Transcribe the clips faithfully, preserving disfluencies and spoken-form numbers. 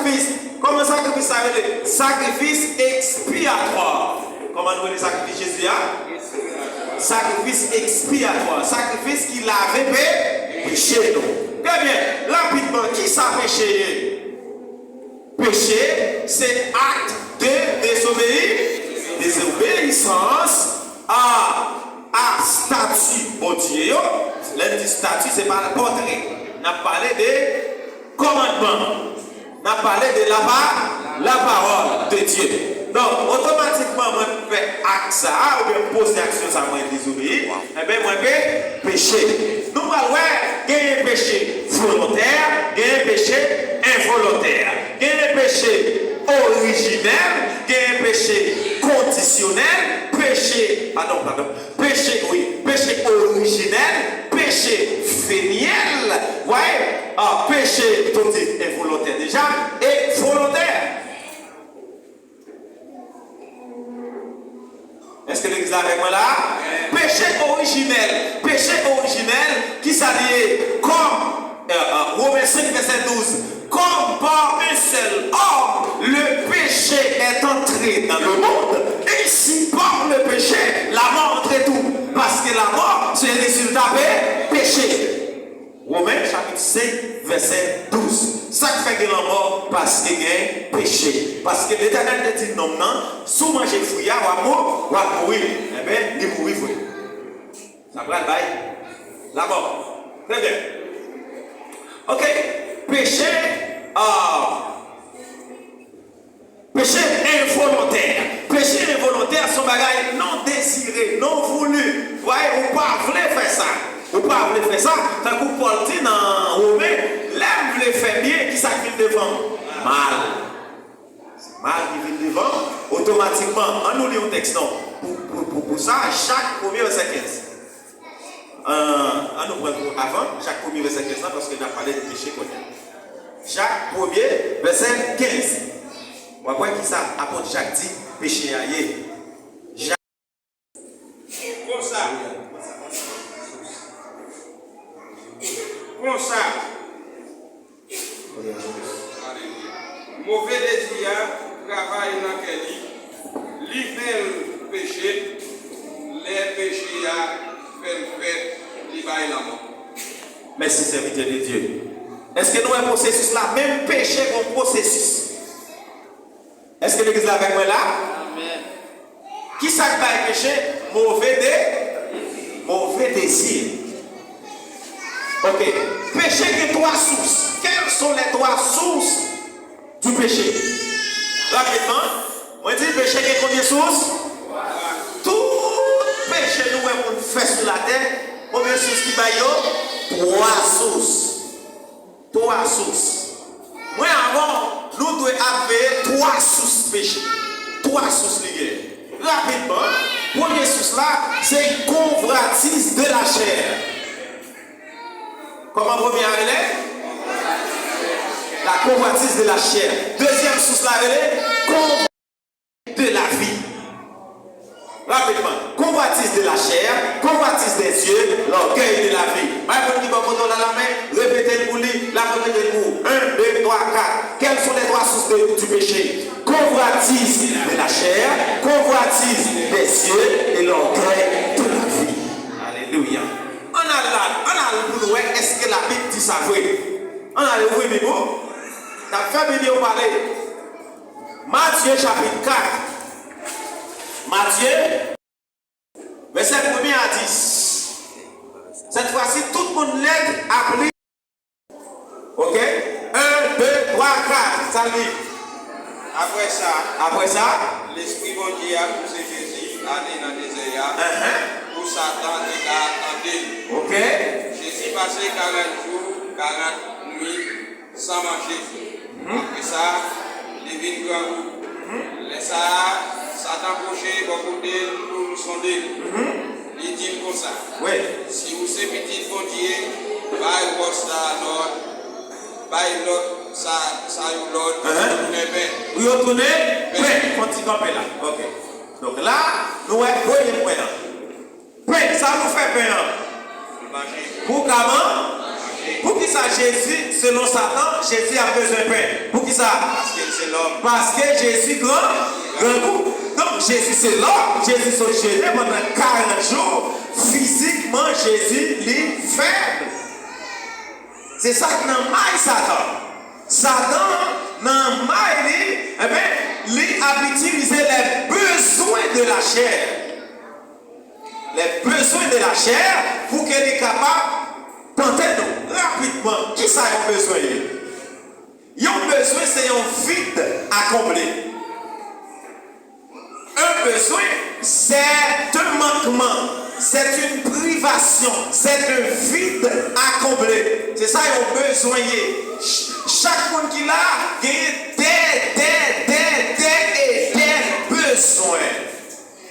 Sakrifis. Kòman sakrifis sa rele? Sakrifis ekspiyatwa. Kòman nou rele sakrifis Jezi a? Sakrifis ekspiyatwa. Sakrifis ki lave pe, peche nou. Trè byen. Rapidman, ki sa peche ye? Peche, se acte de désobéi-, désobéissance à, à statut Bondye yo. Lè n di statut, se pa pòtre. N ap pale de kòmandman. N ap pale de la pa-, la parole de Dieu. Donk, otomatikman, mwen fè ak sa a, oubyen m poze aksyon sa a, mwen dezobeyi, enben, mwen pe-, peche. Nou pral wè, genyen peche volontè, genyen peche envolontè. Genyen peche orijinèl, genyen peche kondisyonèl, peche, padon, padon, peche, wi, peche orijinèl, peche venyèl, wè, ah, peche, nou di envolontè deja, e volontè. Èske legliz la avèk mwen la? Peche orijinèl. Peche orijinèl, ki sa li ye? Kòm, euh, euh, Romen senk, vèsè douz, comme par un seul homme, le péché est entré dans le monde, ainsi par le péché, la mort entre tout. Paske lamò, se rezilta pe-, peche. Women, chapit senk, vèsè douz. Sa k fè gen lanmò? Paske gen peche. Paske Letènèl te di nonm nan, si w manje fwi a, w ap mou-, w ap mouri. Enben, li mouri vre. Sa pral bay lamò. Trè byen. Oke. Peche, ah, peche envolontè. Peche envolontè se yon bagay non dezire, non voulu. Wè, ou pa vle fè sa. Ou pa vle fè sa. Tankou Pòl di nan Women, lè m vle fè byen, ki sa k vin devan m? Mal. Se mal ki vin devan. Otomatikman, ann nou li yon tèks non. Pou, pou, pou, pou sa, Jak premye vèsè kenz. An, ann nou pran pou avan, Jak premye vèsè kenz lan, paske n ap pale de peche kounye a. Jak premye, vèsè kenz. W ap wè kisa apot Jak di peche a ye. Jak. Konsa. Konsa. Alelouya. Move dezi a travay nan kè li, li fè l peche, lè peche a fè l fèt, li bay lanmò. Mèsi, sèvitè de Dye. Èske nou wè pwosesis la? Menm peche gon pwosesis. Èske legliz la avèk mwen la? Amèn. Kisa k bay peche? Move de, move dezi. Oke. Peche gen twa sous. Quelles sont les trois sources du péché? Rapidman, mwen di peche gen konbyen sous? Tout peche nou wè moun fè sou latè, konbyen sous ki bay yo? Twa sous. Twa sous. Mwen avè w, nou dwe ap veye twa sous peche. Twa sous li gen. Rapidman, premye sous la, se convoitise de la chair. Kòman premye a rele? La convoitise de la chair. Dezyèm sous la rele convoitise de la vie. Rapidman, convoitise de la chair, convoitise des yeux, l'orgueil de la vie. Bay moun ki bò kote w la lamen, repete l pou li, l ap repete l pou ou. Un, deux, trois, quatre. Quelles sont les trois sources de, du péché? Convoitise de la chair, convoitise des yeux et l'orgueil de la vie. Alelouya. Ann al la, ann al pou nou wè èske Labib di sa vre. Ann al ouvri Bib ou. N ap fè Bib yo pale. Matye chapit kat. Matye, vèsè premye a dis. Sèt fwa si, tout moun lèd ap li. Oke? Un, deux, trois, quatre. Sa l di? Apre sa, apre sa, Lespri Bondye a pouse Jezi ale nan dezè a, enhen, pou Satan te ka tante l. Oke? Jezi pase karant jou, karant nuit san manje. Mhm. Apre sa, li vin grangou. Mhm. Lè sa a, Satan pwoche bò kote l pou l sonde l. Mhm. Li di l konsa, wi, si ou se Pitit Bondye, bay wòch sa a lòd, bay lòd sa, sa yo lòd, enhen, pou yo tounen pen. Pou yo tounen pen. Pen. Fè yon ti kanpe la. Oke. Donk la, nou wè premye pwen an. Pen, sa nou fè pen an? Pou ka man-, Poukisa Jezi, selon Satan, Jezi ap bezwen pen? Poukisa? Paske l se lòm. Paske Jezi gran, grangou. Donk, Jezi se lòm, Jezi sot jene pandan karant jou, fizikman, Jezi, li fèb. Se sa k nan may Satan. Satan, nan may li, enben, li ap itilize les besoins de la chair. Les besoins de la chair, pou ke li kapab tante nou. Rapidman, kisa yon bezwen ye? Yon bezwen se yon vid a konble. Un besoin, c'est un manquement, c'est une privation, c'est un vide à combler. Se sa yon bezwen ye. Ch-, chak moun ki la, genyen de, de, de, de e de bezwen.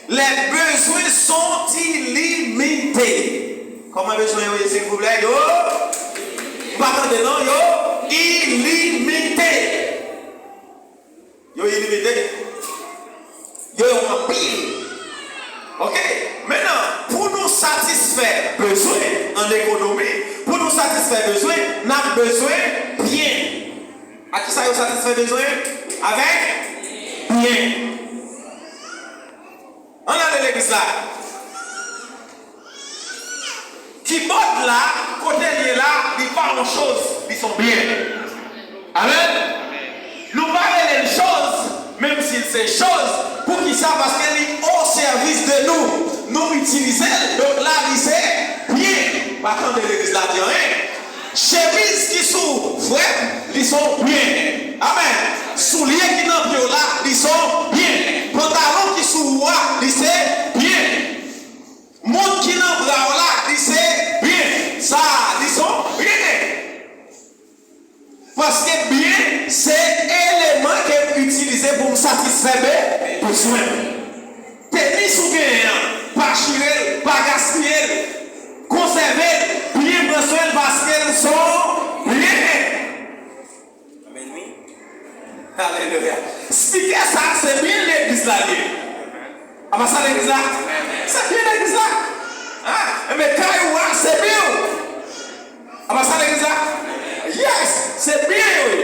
Les besoins sont illimités. Kòman bezwen yo ye, silvouplè? Yo, m pa tande non, yo ilimite. Yo ilimite. Yo, yo anpil. Oke? Mentnan, pou nou satisfè bezwen an ekonomi, pou nou satisfè bezwen, n ap bezwen byen. Ak kisa yo satisfè bezwen? Avèk byen. Ann ale legliz la. Kibòd la, kote l ye la, li pa yon choz, li se yon byen. Amèn. Nou pa rele l choz, menm si l se choz. Poukisa? Paske li o sèvis de nou. Nou itilize l, donk la, li se byen. Pa tande legliz la di anyen. Chemiz ki sou frè m, li se yon byen. Amèn. Soulye ki nan pye w la, li se yon byen. Pantalon ki sou ou a, li se byen. Mont ki nan bra w la, li se byen. Sa a, li se yon byen. Paske byen, se eleman ke m itilize pou m satisfè be-, bezwen m. Tenis ou genyen an, pa chire l, pa gaspiye l. Konsève l, byen pran swen l paske l se yon byen. Amèn, wi. Alelouya. Spikè sa a, se byen legliz la li ye. Apa sa legliz la? Se byen legliz la. Hein? Enben, kay ou a, se byen ou. Apa sa legliz la? Yes, se byen yo ye.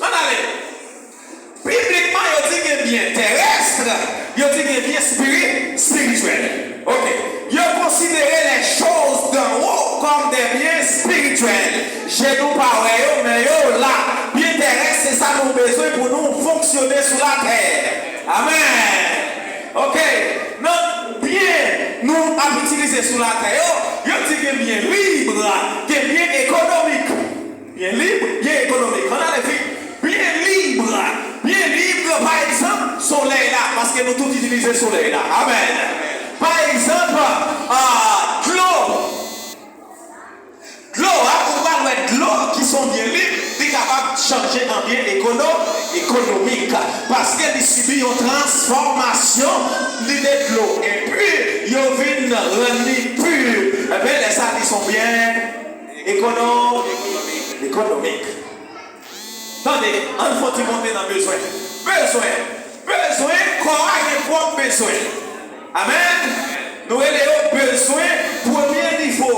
Ann ale. Biblikman, yo di gen byen terès, yo di gen byen spiri-, espirityèl. Oke. Yo konsidere les choses d'en haut comme des biens spirituels. Je nou pa wè yo, men yo la. Byen terès, se sa nou bezwen pou nou fonksyone sou latè. Amèn. Oke. Nan byen nou ap itilize sou latè yo, yo di gen byen lib, gen byen ekonomik. Byen lib, byen ekonomik. Ann ale vit. Byen lib. Byen lib, pa egzanp, solèy la, paske nou tout itilize solèy la. Amèn. Pa egzanp, ah, dlo. Dlo a, ou pral wè dlo ki se yon byen lib, li kapab chanje an byen ekono-, ekonomik. Paske li sibi yon transfòmasyon, li te dlo enpi, yo vin rann li pi. Enben, lè sa, li se yon byen ekono-, ekonomik. Tande, ann fè yon ti monte nan bezwen. Bezwen. Bezwen, kò a gen pwòp bezwen. Amèn. Nou rele yo bezwen premye nivo.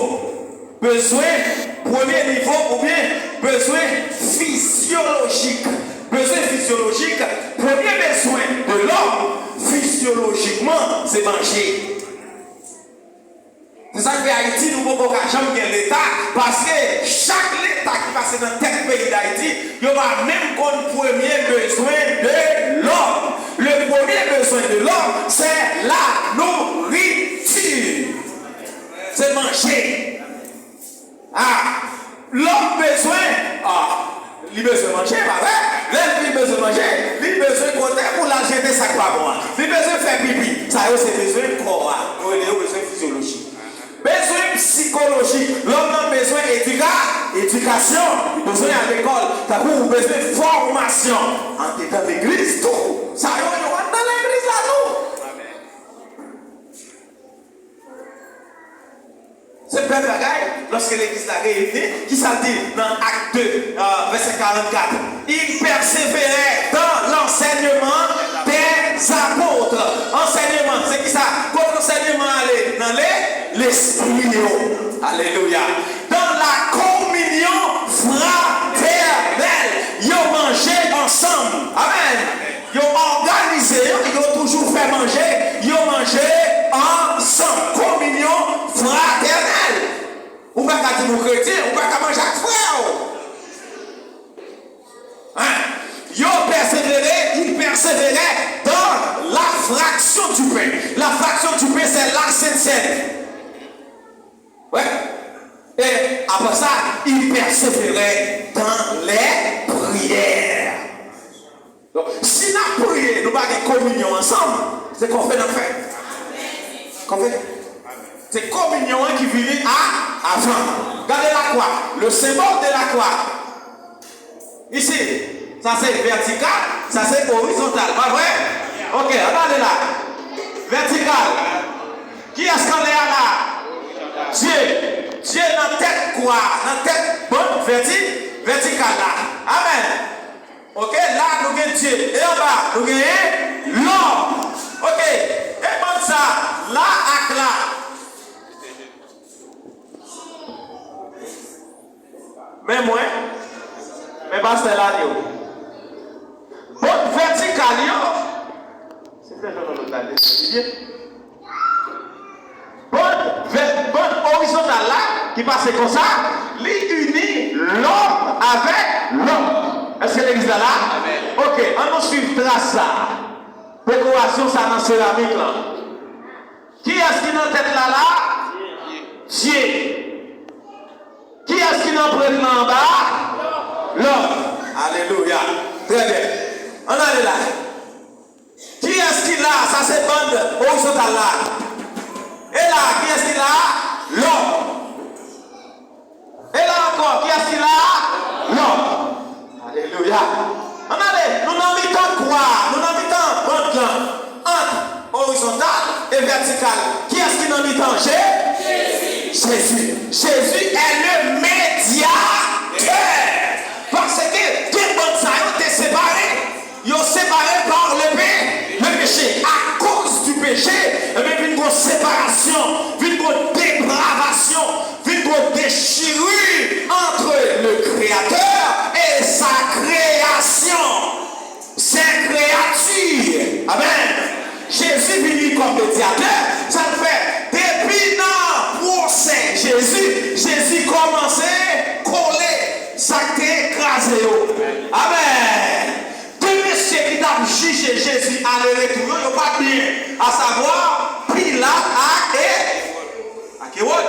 Bezwen premye nivo oubyen bezwen fizyolojik. Bezwen fizyolojik, premye bezwen de lòm fizyolojikman, se manje. Se sa k fè Ayiti, nou poko ka janm gen leta, paske chak leta ki pase nan tèt peyi Dayiti, yo pa menm konn premye bezwen de lòm. Le premier besoin de l'homme, c'est la nourriture. Se manje. Ah, lòm bezwen, ah, li bezwen manje, pa vre? Lè li bezwen manje, li bezwen kote pou l al jete sa k pa bon an. Li bezwen fè pipi. Sa yo se bezwen kò a. Nou rele yo bezwen fizyolojik. Bezwen sikolojik. Lòm nan bezwen edika-, edikasyon. Li bezwen al lekòl. Tankou ou bezwen fòmasyon. Andedan legliz tou. Sa yo, yo anndan legliz la tou. Se bèl bagay, lòske legliz la reyini, kisa l di nan Ak de, euh, vèsè karannkat? Ils persévéraient dans l'enseignement des apôtres. Ansèyman, se kisa? Kot ansèyman ale? Nan le-, lespri yo. Alelouya. Dans la communion ansanm. Amèn. Yo òganize yo, yo toujou fè manje, yo manje ansanm. Kominyon fratènèl. Ou pa ka di m ou kretyen, ou pa ka manje ak frè w. Hein? Yo pèsevere, ils persévéraient dans la fraction du pain. La fraction du pain, c'est la Sainte Seine. Ouais. Et après ça, ils persévéraient dans les prières. Donk, si n ap priye, nou pa gen kominyon ansanm, se kòve n ap fè. Kòve. Se kominyon an ki vini a, avan. Gade lakwa, le symbole de la croix. Isi, sa se vètikal, sa se orizontal, pa vre? Ok, ann ale la. Vètikal. Kiyès k anlè a la? Dye. Dye nan tèt kwa, nan tèt bann vèti-, vètikal la. Amèn. Ok, la nou gen Dye. E anba, nou genyen lòm. Ok, e bann sa, la ak la. Men mwen, men pastè Lanyo. Bann vètikal yo, se fè jan nan lòt la, Bondye. Bann vè-, bann orizontal la, ki pase konsa, li ini lòm avèk lòm. Èske legliz la la? Amèn. Ok, ann nou swiv tras sa. Dekorasyon sa nan seramik lan. Kiyès ki nan tèt la la? Dye. Kiyès ki nan prèt lan anba? Lòm. Alelouya. Trè byen. Ann ale la. Kiyès ki la? Sa se bann orizontal la. E la, kiyès ki la? Lòm. E la ankò, kiyès ki la? Lòm. Alelouya. Ann ale, nou nan mitan kwa, nou nan mitan band lan, ant orizontal e vètikal. Kiyès ki nan mitan? Je-, Jezi. Jezi. Jezi est le médiateur. Paske gen band sa yo te separe. Yo separe pa le pe-, le peche. Akoz di peche, ebyen, vin gon separasyon, vin gon depravasyon, vin gon dechiri entre le Créateur et sa création. Ses créatures. Amèn. Jezi vini kòm medyatè. Sa l fè, depi nan pwosè Jezi, Jezi kòmanse kole sa k te kraze yo. Amèn. De mesye ki t ap jije Jezi ale retou yo, yo pa t byen, asavwa Pilat ak E-, ak Ewòd.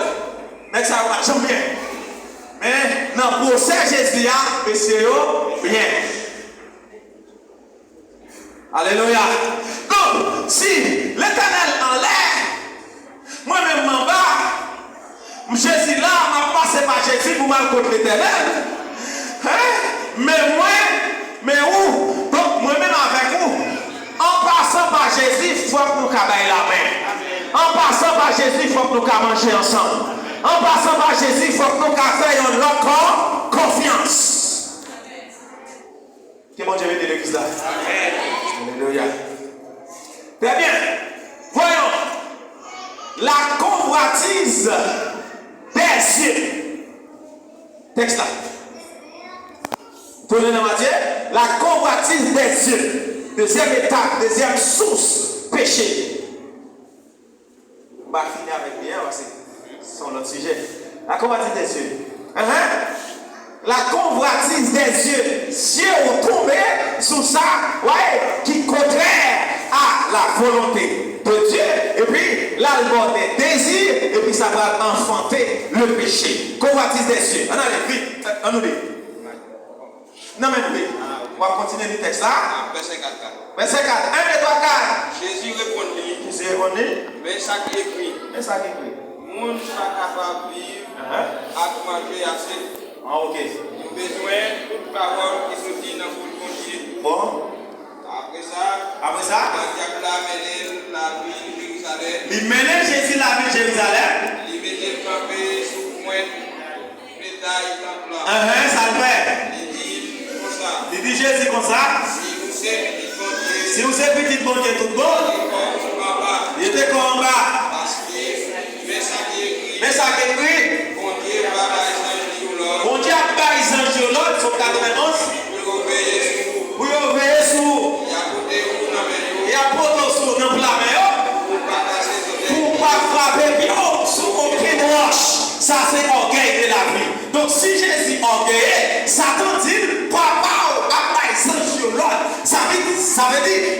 Nèg sa yo pa t janm byen. Men, nan pwosè Jezi a, mesye yo byen. Alelouya. Donk, si Letènèl anlè, mwen menm m anba, m Jezi la, m ap pase pa Jezi pou m al kot Letènèl. Hein? Men mwen, men ou, donk mwen menm avèk ou, an pasan pa Jezi, fòk nou ka bay lamen. An pasan pa Jezi, fòk nou ka manje ansanm. An pasan pa Jezi, fòk nou ka fè yonn lòt kò konfyans. Ke Bondye beni legliz la. Alelouya. Très bien. Voyons. La convoitise des yeux. Tèks la. Tounen nan Matye. La convoitise des yeux. Dezyèm etap, dezyèm sous peche. M pa fini avèk li an, paske se yon lòt sijè. La convoitise des yeux. Ahan. La convoitise des yeux. Zye w tonbe sou sa, wè, ki kontrè a la volonte de Dieu, epi l al bò de dezi, epi sa pral anfante le péché. Convoitise des yeux. Ann ale, vit, ann nou li. Nan men nou li. W ap kontinye li tèks la. Vèsè kat la. Vèsè kat. En, de, twa, kat. Jezi reponn li. Jezi reponn li. Men sa ki ekri. Men sa ki ekri. Moun pa kapab viv Ahan. ak manje ase. Ah, ok. Nou bezwen tout pawòl ki soti nan bouch Bondye. Bon. Apre sa, Apre sa, Dyab la mennen l lavil Jerizalèm. Li mennen Jezi lavil Jerizalèm. Li mete l kanpe sou pwent petay tanp lan. Ahan, sa l fè? Li di l konsa. Li di Jezi konsa. Si ou se pitit Bondye, Si ou se pitit Bondye tout bon, jete kò w sou maba. Jete kò w anba. Paske, men sa ki ekri. Men sa ki ekri. Bondye va bay zanj li yo lòd. Bondye ap bay zanj yo lòd, Sòm katrevenn onz. Pou yo veye sou ou. Pou yo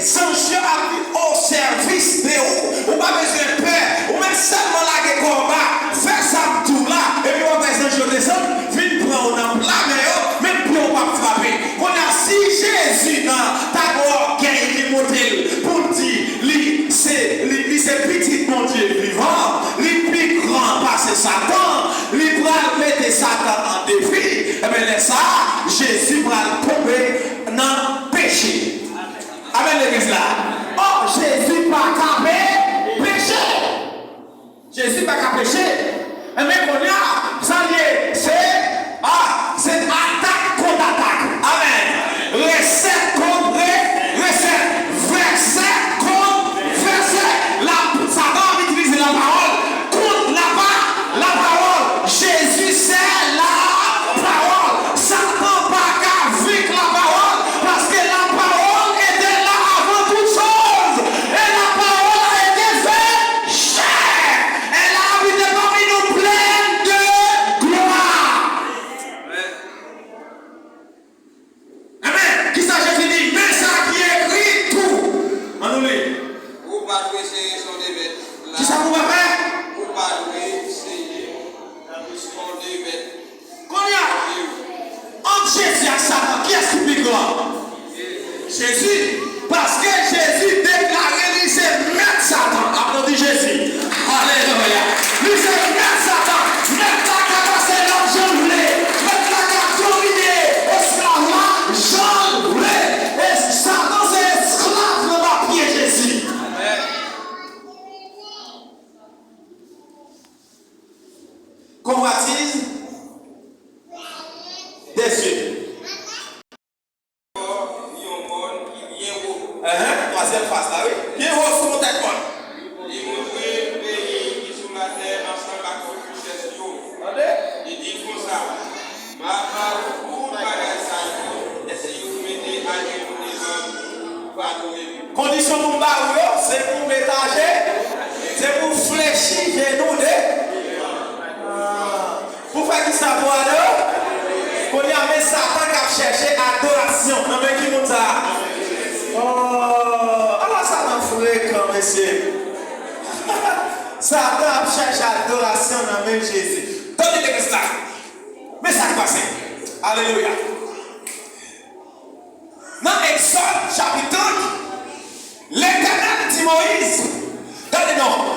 Zanj yo ap vin o sèvis de ou. Ou pa bezwen pè. Ou mèt sèlman lage kò anba, fè sa m di w la, epi w ap wè zanj yo desann, vin pran w nan pla men yo, menm pye w p ap frape. Kounye a, si Jezi nan ta gen ògèy li monte l pou l di li se, li, li se pitit Bondye vivan, li pi gran pase Satan, li pral mete Satan an defi, ebyen lè sa a, Jezi pral tonbe nan peche. Amèn, legliz la. Oh, Jezi pa ka pe-, peche. Jezi pa ka peche. Enben, kounye a, sa l ye, se, a, se atak kont atak. Amèn. Resèt kont re-, resèt. Vèsè kont vèsè. La, Satan ap itilize lapawòl kont lapa-, lapawòl. Jezi se lapawòl. Satan pa ka venk lapawòl, paske lapawòl te la avan tout choz, e lapawòl a ete fè chè. Elle a habité parmi nous pleine de gloire. Amen. Kisa Jezi di? Men sa ki ekri tou. Ann nou li. Ou pa dwe sere sonde mèt la. Kisa pou w pa fè? Ou pa dwe sere sonde mèt. Kounye a, ant Jezi ak Satan, kiyès ki pi gran? Jezi. Paske Jezi deklare li se mèt Satan. Aplodi Jezi. Alelouya. Li se mèt Satan. Mèt la ka pase lòd jan l vle. Mèt la ka domine esklav la jan l vle. E Satan se esklav nan ba pye Jezi. Convoitise des yeux. Yon mòn ki byen wo. Enhen, twazyèm fraz la, wi. Byen wo sou yon tèt mòn. Li montre peyi ki sou latè ansanm ak tout richès yo. Tande? Li di konsa, m a ba ou tout bagay sa yo, si ou mete ajenou devan m, ou pa adore m. Kondisyon pou m ba ou yo, se pou w mete aje-, se pou w flechi jenou de-, pou w fè kisa pou w adore? Kounye a, men Satan k ap chèche adorasyon. Nan men ki moun sa a? Oh, ala Satan frekan, mesye. Satan ap chèche adorasyon nan men Jezi. Tande legliz la. Men sa k pase. Alelouya. Nan Egzòd chapit trant, Letènèl di Moyiz, gade non,